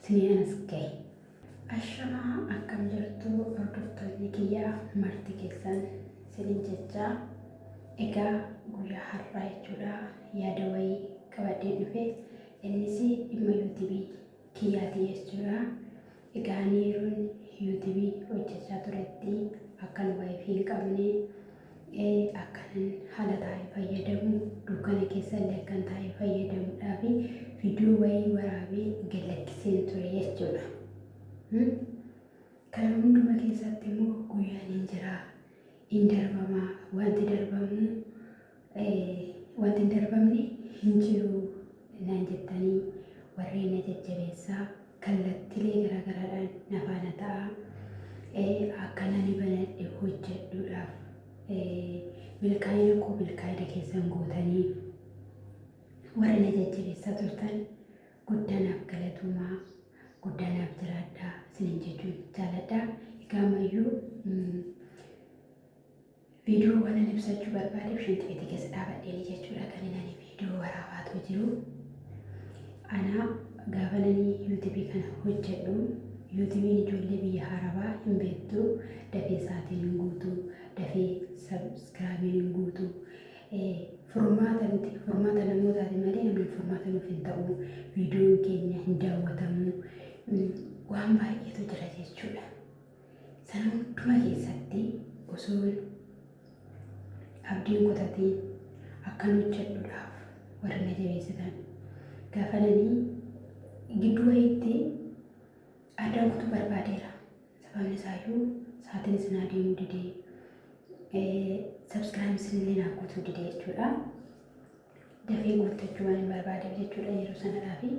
Isiniin anas gahe. Ashamaa, akkam jirtu hordoftoonni kiyyaa marti keessan isiniin jechaa. Egaa guyyaa har'aa jechuudha yaada wayii qabadheen dhufe. Innis dhimma yuutuubii kiyyaati jechuudha. Egaa ani yeroon yuutuubii hojjechaa turetti akkan wifi hin qabne, akkanan haala taa'ee fayyadamu, dukkana keessa illee akkan taa'ee fayyadamuudhaa fi viidiyoo wayii waraabee gad lakkiseen ture jechuudha. Kana hunduma keessatti immoo guyyaan hin jira, hin darbamaa, wanti darbamu wanti hin darbamne hin jiru naan jettanii warreen na jajjabeessaa kallattilee garaagaraadhaan na faana ta'a. Akka nani banadhe hojjedhuudhaaf milkaa'ina koo milkaa'ina keessan gootanii warra na jajjabeessaa turtan guddaa naaf galatoomaa, guddaa naaf jiraadhaa isiniin jechuun jaaladha. Egaa ammayyuu viidiyoo waan ibsachuu barbaadeef shanti beetii keessa dhaabadheeni jechuudha kan inni viidiyoo waraabaatoo jiru. Ana gaafa nani yuutuubii kana hojjedhu, yuutuubiin ijoollee biyya Arabaa hin beektu, dafee sa'aatiin hin guutu, dafee sabskraabiin hin guutu. Furmaata nuti furmaata namootaati malee namni furmaata nuuf hin ta'u. Viidiyoon keenya hin daawwatamu. Waan baay'eetu jira jechuudha. Sana hunduma keessatti osoo abdiin kutatiin akkan hojjedhuudhaaf warri na jabeessitan, gaafa nani gidduu wayiitti addaan kutuu barbaadeera. Sababni isaayyuu sa'aatiin isin adeemuu didee, subscribe isinillee naa guutuu didee jechuudha. Dafee guuttachuu waan hin barbaadeef jechuudha yeroo sanadhaa fi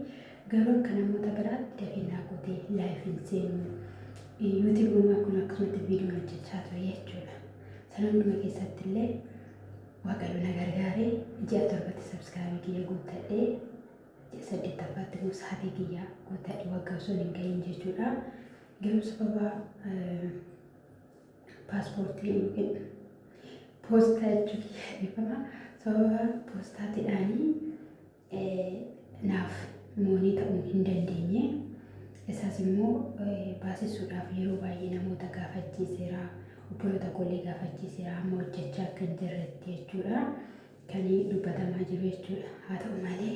garuu akka namoota biraatti dafee naa guutee live hin seenu. Yuutuubumaa kun akkasumatti viidiyoon hojjechaa ture jechuudha. Sana hunduma keessatti illee Waaqayyo na gargaaree ji'a 7tti subscribe kiyya guuttadhee, ji'a saddeettaffaatti immoo sa'aatii kiyya guuttadhe, waggaa osoo hin gahin jechuudha. Garuu sababa paaspoortii yookiin poostaa jechuu kiyya, dhiifama, sababa poostaatiidhaanii naaf moonii ta'uu hin dandeenye. Isaas immoo baasisuudhaaf yeroo baay'ee namoota gaafachiiseera. Obboloota koollee gaafachiiseera, amma hojjechaa akka hin jirretti jechuudha. Kan dubbatamaa jiru jechuudha. Haa ta'u malee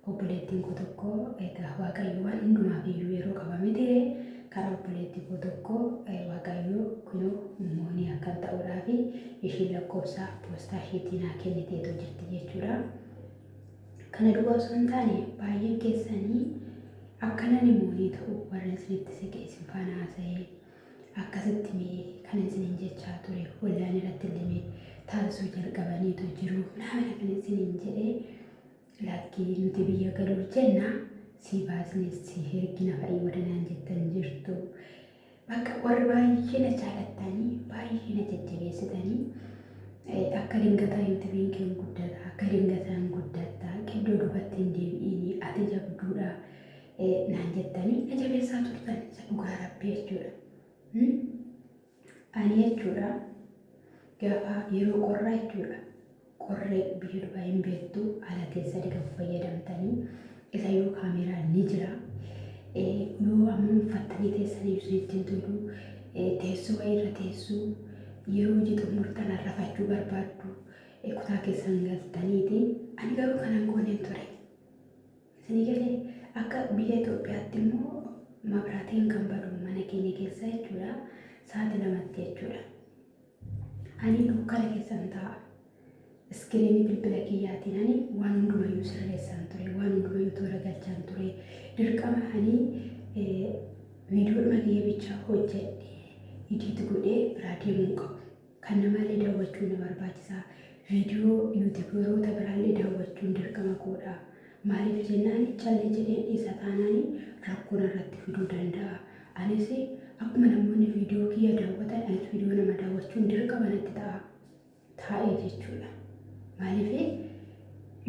obboleettiin koo tokko, egaa Waaqayyo waan hundumaaf iyyuu yeroo qaba miti, karaa obboleettii koo tokko Waaqayyo kunoo moonii akkan ta'uudhaaf ishiin lakkoofsa poostaa isheetii naa kenniteetu jirti jechuudha. Kana duwwaa osoo hin taane baay'een keessanii akka nani moonii ta'u warra isinitti siqe, isin faana haasa'ee akkasitti mee kan isiniin jechaa ture, wallaan irratti illee mee taasisuu jalqabaniitu jiru. Naamina kan isiniin jedhee, lakkii nuti biyya galuuf jenna, si baasne si ergina fa'ii warri naan jettan jirtu. Bakka warri baay'ee na jaalattanii, baay'ee na jajjabeessitanii, akka dingataa yuutuubiin kee hin guddata, akka dingataa hin guddatta, qiddoo duubatti hin deebi'iini, ati jabduudha naan jettanii na jabeessaa turtan, isa dhugaa rabbii jechuudha. Ani jechuudha gaafa yeroo qorraa jechuudha, qorree biyya Dubaay hin beektu, ala teessanii kan fayyadamtanii isa yoo kaameraan ni jira, yoo amma uffattanii teessanii isinitti hin tolu, teessoo wayii irra teessuu, yeroo hojii xumurtan arrafachuu barbaaddu, kutaa keessan galtaniiti. Ani garuu kanan gooneen ture. Isinii galee? Akka biyya Itoophiyaatti immoo mabraatiin kan badu mana keenya keessa jechuudha sa'aatii 2tti jechuudha. Ani dukkana keessan taa'a. Iskiriinii bilbila kiyyaatiin ani waan hundumayyuu sirreessaan ture, waan hundumayyuu toora galchaan ture. Dirqama ani viidiyoodhuma kiyya bicha hojjedhee edit godhee biraa deemuu hin qabu. Kan namaallee daawwachuun na barbaachisa. Viidiyoo yuutuuberoota biraallee daawwachuun dirqama koodha. Maaliif jennaan, callee jedheen dhiisa taanaan rakkoo narratti fiduu danda'a. Anis akkuma namoonni viidiyoo kiyya daawwatan anis viidiyoo nama daawwachuun dirqama natti ta'a taa'ee jechuudha. Maaliif,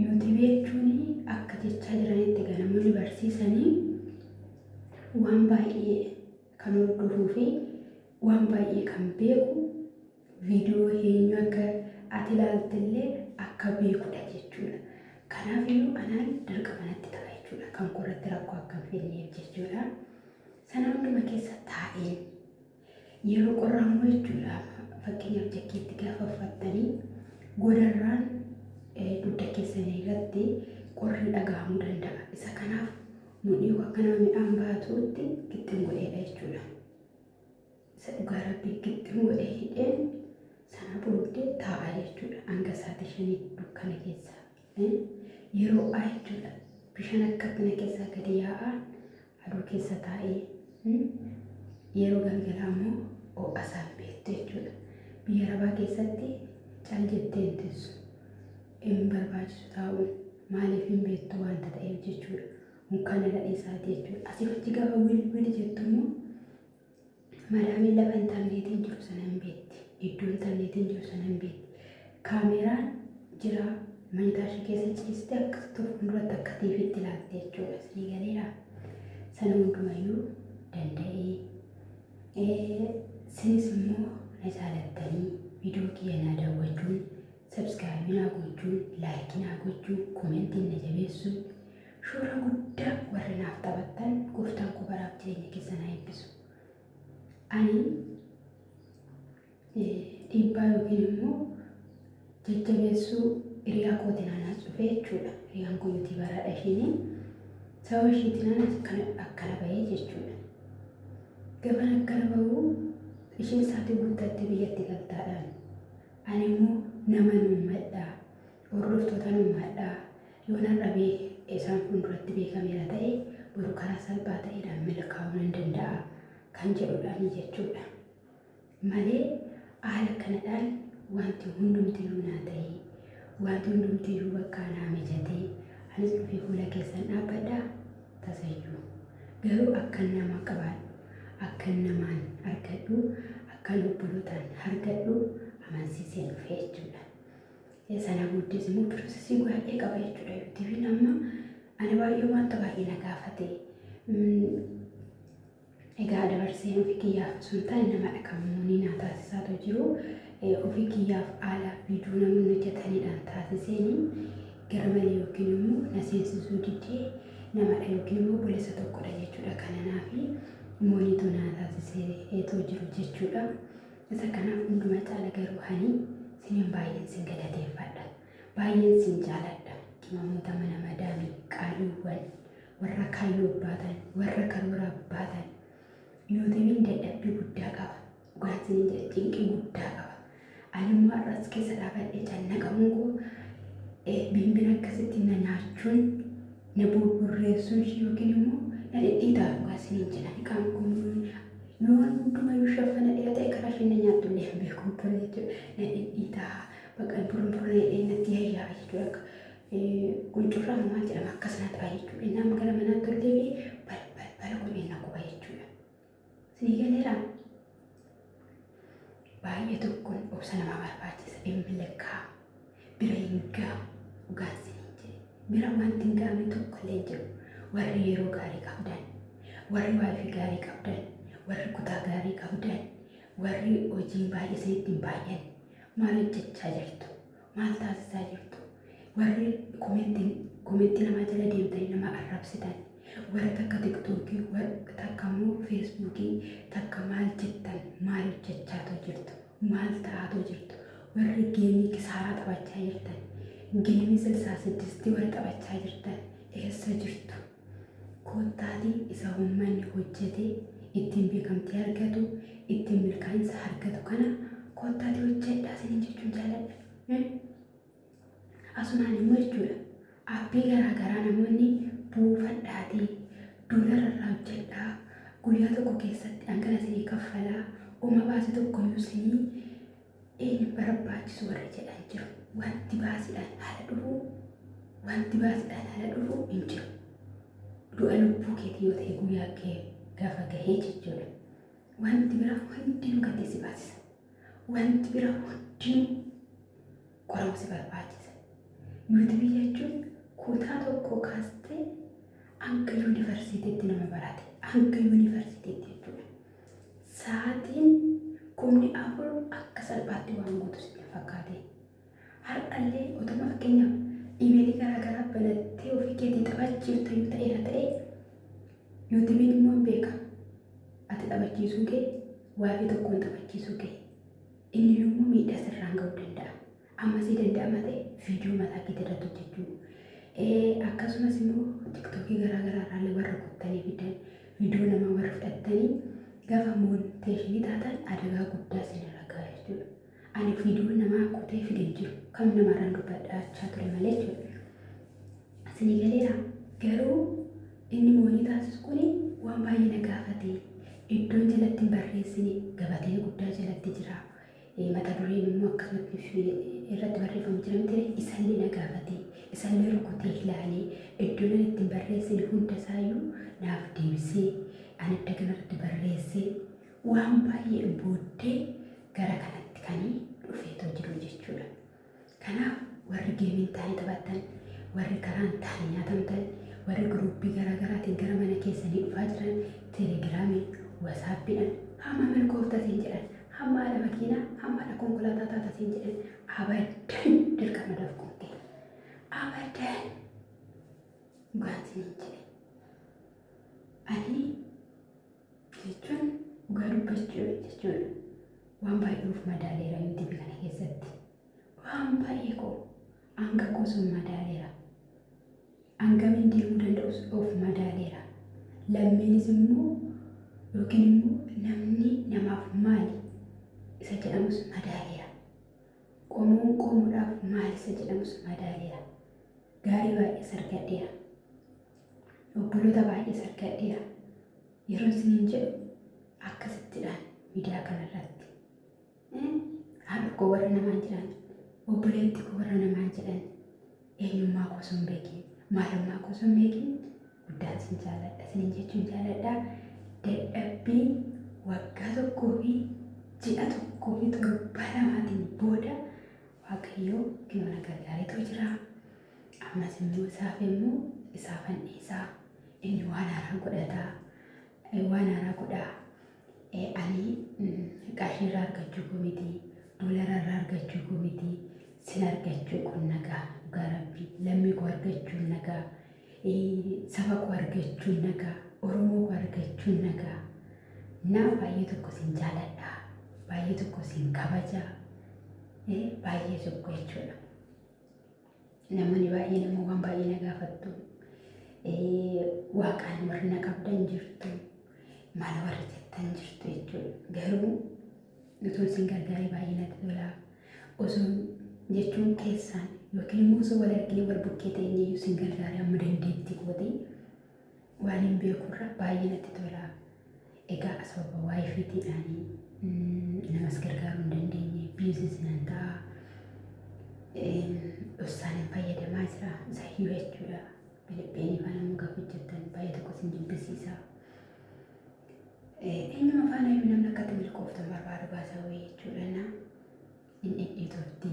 yuutuubii jechuun akka jechaa jiranitti egaa namoonni barsiisanii waan baay'ee kan hordofuu fi waan baay'ee kan beeku, viidiyoo eenyu akka ati ilaaltellee akka beekudha jechuudha. Kanaafiyyuu anaan dirqama natti ta'a jechuudha. Kan koorratti rakkoo akka hin fidneef jechuudha. Sana hunduma keessa taa'een yeroo qorraa immoo jechuudha fakkeenyaaf jakkeetti gaafa uffattanii godarraan dugda keessanii irratti qorri dhaga'amuu danda'a. Isa kanaaf mudhii akka nama midhaan baatuutti gixxin godheedha jechuudha. Isa dhugaa rabbii gixxin godhee hidheen sana booddee taa'a jechuudha. Hanga sa'aatii shanii dukkana keessa. Yeroo ho'aa jechuudha. Bishaan akka buna keessaa gadi yaa'aa aduu keessa taa'ee yeroo galgalaa immoo ho'a isaan beektu jechuudha. Biyya arabaa keessatti cal jettee hin teessu. Hin barbaachisu taa'uun maaliif hin beektu wanta ta'eef jechuudha. Mukkana dhadheessaati jechuudha. Asiif achi gaafa wil wil jettu immoo Madaamiin lafa intarneetiin jiru sana hin beekti. Iddoo intarneetiin jiru sana hin beekti. Kaameeraan jira manyitaa ishee keessa ciiste akkasitti of fuulduratti akka tiiviitti ilaalti jechuudha. Isinii galeera. Sana hundumayyuu danda'ee. Isinis immoo na jaalattanii viidiyoo kiyya naa daawwachuun, sabskiraayibii naa gochuun, laayikii naa gochuun, komentiin na jabeessuun Shoora guddaa warri naaf taphattan gooftaan koo baraaf jireenya keessan haa eebbisu. Ani dhiibbaa yookiin immoo jajjabeessuu hiriyaa kootiin anaas dhufe jechuudha. Hiriyaan koo yuutiibaraadha ishiin. Sababa ishiitiin anas akkana bahee jechuudha. Gaban akkana bahuu isheen sa'aatii guuttattee biyyatti galtaadhaan. Ani immoo nama uummadhaa, hordoftoota uummadhaa. Yoon har'a isaan fuulduratti beekameera ta'e boru karaa salphaa ta'eedhaan milkaa'uu nan danda'a kan jedhudhaani jechuudha. Malee haala kanadhaan wanti hundumtiyyuu naa ta'ee wanti hundumtiyyuu bakka naa mijatee anis dhufee fuula keessan dhaabbadha tasayyuu. Garuu akkan nama qabaadhu, akkan namaan argadhu, akkan obbolootaan argadhu amansiiseen dhufe jechuudha. Sana booddees immoo piroosesii baay'ee qaba jechuudha. Yuutuubiin amma ana baay'ee wanta baay'ee na gaafate. Egaa dabarsee ofii kiyyaaf osoo hin taane namadha kan moonii naa taasisaatu jiru. Ofii kiyyaaf haala viidiyoo namoonni hojjetaniidhaan taasiseeni gara malee yookiin immoo na seensisuu didee namadha yookiin immoo obboleessa tokkodha jechuudha. Kana naafi mooniitu naa taasisee eetoo jiru jechuudha. Isa kanaaf hunduma caala garuu hani sinin baay'een sin galateeffadha. Baay'een sin jaaladha. Qimamoota mana madaamii qaaliiwwan warra kaayyoo baatan warra karooraa baatan yuutuubiin dadhabbii guddaa qaba. Dhugaan sinin jedha cinqii guddaa qaba. Ani immoo har'as keessa dhaabadhee cannaqamuun koo bimbina akkasitti na nyaachuun na burburreessuun ishee yookiin immoo na dhidhiitaa dhugaa sinin jedha. Qaama koo Yoo hundumayyuu shaffana dheera ta'e karaa isheen na nyaattu illee hin beeku ture jechuudha. Na dhidhiitaa bakka burburra jedhee natti yayyaa'a jechuudha. Akka quncurraa maal jedhama akkas na ta'a jechuudha. Inni amma gara manaatti ol deebi'ee bal bal bal godhee na guba jechuudha. Sii galeera. Baay'ee tokkoon obsa namaa barbaachisa. Dhimmi lakkaa bira hin ga'amu dhugaan siniin jedhe. Bira wanti hin ga'amne tokko illee hin jiru. Warri yeroo gaarii qabdan, warri waayifii gaarii qabdan, warri kutaa gaarii qabdan, warri hojiin baay'ee isinitti hin baay'anne maal hojjechaa jirtu? Maal taasisaa jirtu? Warri komentii namaa jala deemtanii nama arrabsitan, warri takka tiktookii, warri takka immoo feesbuukii, takka maal jettan maal hojjechaatoo jirtu? Maal ta'aatoo jirtu? Warri geemii kisaaraa taphachaa jirtan, geemii silsaa siddistii warri taphachaa jirtan eessa jirtu? Koottaatii isa uummanni hojjetee ittiin beekamtii argatu, ittiin milkaa'insa argatu kana koottaatii hojjedhaa isiniin jechuun jaaladha. Asumaan immoo jechuudha aappii garaa garaa namoonni buufadhaatii doolara irraa hojjedhaa guyyaa tokko keessatti hangana isinii kaffalaa oma baasii tokkoyyuu isinii hin barbaachisu warri jedhan jiru. Wanti baasiidhaan haala dhufu wanti baasiidhaan haala dhufu hin jiru. Du'a lubbuu keetii yoo ta'e guyyaa kee gaafa gahee jechuudha. Wanti biraa hundinuu gatii si baasisa. Wanti biraa hundinuu qoramuu si barbaachisa. Yuutuubii jechuun kutaa tokko kaastee hanga yuunivarsiitiitti nama barate. Hanga yuunivarsiitiitti jechuudha. Sa'aatiin 4,000 akka salphaatti waan guutu sitti hin fakkaatin. Har'allee otuma fakkeenyaaf Imeelii garaa garaa banattee ofii keetii taphachiifta yoo ta'eera ta'e yuutuubiin immoo hin beeka. Ati taphachiisuu kee waa'ee tokkoon taphachiisuu kee inni immoo miidhaa sirraan ga'uu danda'a. Ammasii danda'ama ta'e viidiyoo mataa keetii irratti hojjechuu. Akkasumas immoo tiktookii garaa garaa irraallee warra kuttanii fidan viidiyoo namaa warra fudhattanii gaafa moonteeshinii taatan adagaa guddaa isinirra ga'a jechuudha. Ani viidiyoo namaa kutee fide hin jiru. Kam namarraan dubbadhaachaa ture malee jechuudha. Isinii galeera garuu inni moonii taasisu kuni waan baay'ee na gaafate. Iddoon jalatti hin barreessine gabatee guddaa jalatti jira. Mata dureen immoo akkasumatti irratti barreeffamu jira miti isallee na gaafate. Isallee rukutee ilaalee iddoon ani ittiin barreessine hunda isaayyuu naaf deebisee ani adda kanarratti barreessee waan baay'ee booddee gara kanatti kan dhufeetoo jiru jechuudha. Kanaaf warri geemiin taane taphattan, warri karaan taane nyaatamtan, warri giruuppii garaa garaatiin gara mana keessanii dhufaa jiran telegiraamiin, wasaappiidhaan hamma milkoofta siin jedhan, hamma haadha makiinaa, hamma haadha konkolaataa taata siin jedhan abadan dirqama dafquun kee. Abadan dhugaan siniin jedhe. Ani jechuun dhugaa dubbachuu jechuudha. Waan baay'ee of madaaleera yuutuubii kana keessatti. Waan baay'ee koo hanga koo sun madaaleera. Hangamiin deemuu danda'us of madaaleera. Lammiinis immoo yookiin immoo namni namaaf maali isa jedhamus madaaleera. Qomoon qomoodhaaf maali isa jedhamus madaaleera. Gaarii baay'ees argadheera. Obboloota baay'ees argadheera. Yeroo isiniin jedhu akkasittidhaan miidiyaa kanarratti. Haadha koo warra namaan jedhan, obboleetti koo warra namaan jedhan, eenyummaa koo osoo hin beekin, maalummaa koo osoo hin beekin guddaan sin jaalladha isiniin jechuun jaalladha. Dadhabbii waggaa tokkoo fi ji'a tokkoo fi torba lamaatiin booda Waaqayyoo kinoo na gargaareetoo jira. Ammas immoo isaaf immoo isaafan dhiisaa. Inni waan haaraa godhataa. Waan haaraa godhaa. Ani qarshii irraa argachuu koo miti. Doolara irraa argachuu koo miti. Sin argachuu kun nagaa. Dhugaa rabbii. Lammii koo argachuun nagaa. Saba koo argachuun nagaa. Oromoo koo argachuun nagaa. Na baay'ee tokko sin jaaladha. Baay'ee tokko sin kabaja. Baay'ee tokko jechuudha. Namoonni baay'een immoo waan baay'ee na gaafattu. Waaqaan warri na qabdan jirtu. Maal warri jettan jirtu jechuudha. Garuu utuu isin gargaaree baay'ee natti tola. Osoo jechuun keessaan yookiin immoo osoo wal arginee wal bukkee teenyee isin gargaaree amma dandeettii kooti waan hin beekurra baay'ee natti tola. Egaa sababa waayifiitiidhaan namas gargaaruu hin dandeenye biizis nan ta'a. Dhossaan hin fayyadamaa jira isayyuu jechuudha. Filippeenii faana immoo gaafa hojjettan baay'ee tokko isin jibbisiisa. Eenyuma faana iyyuu namni akkatti milkooftan barbaadu baasawee jechuudha. Na hin dhidhiitofti.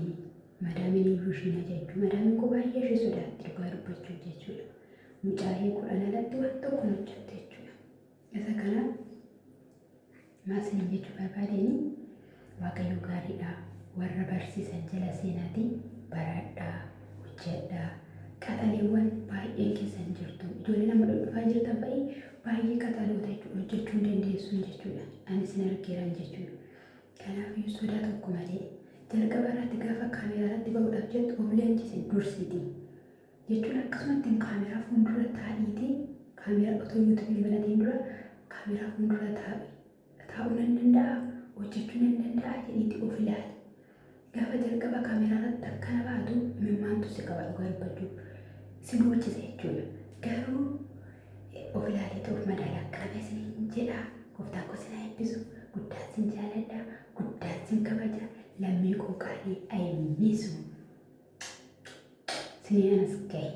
Madaamiin iyyuu ishiin ajajju. Madaamiin koo baay'ee ishee sodaatti dhugaa dubbachuuf jechuudha. Mucaa hiikuudhaan alatti waan tokko hin hojjettu jechuudha. Isa kanaaf maal isiniin jechuu barbaadeen Waaqayyo gaariidha. Warra barsiisan jala seenaatii baradhaa, hojjedhaa. Qaxaleewwan baay'een keessan jirtu. Ijoollee nama dhudhufaa jirtan fa'i baay'ee qaxaloota jechuudha. Hojjechuu hin dandeessuun jechuudha. Ani isin argeeran jechuudha. Kanaaf iyyuu sodaa tokko malee jalqaba irratti gaafa kaameeraa irratti ba'uudhaaf jettu of leenjisi dursiiti. Jechuun akkasumatti kaameeraa fuuldura taa'iitii kaameeraa otoo yuutuubii hin banatiin dura kaameeraa fuuldura taa'uu nan danda'a hojjechuu nan danda'a jedhiitii of ilaali. Gaafa jalqaba kaameeraa irratti akkana baatu imimmaantu si qaba dhugaa dubbachuuf si boochisa jechuudha. Garuu of ilaaliitu of madaala akkana isiniin jedha. Gooftaan koo sin haa eebbisu. Guddaan sin jaaladha. Guddaan sin kabaja. Lammii koo qaalii I miss you. Sinii anas gahe.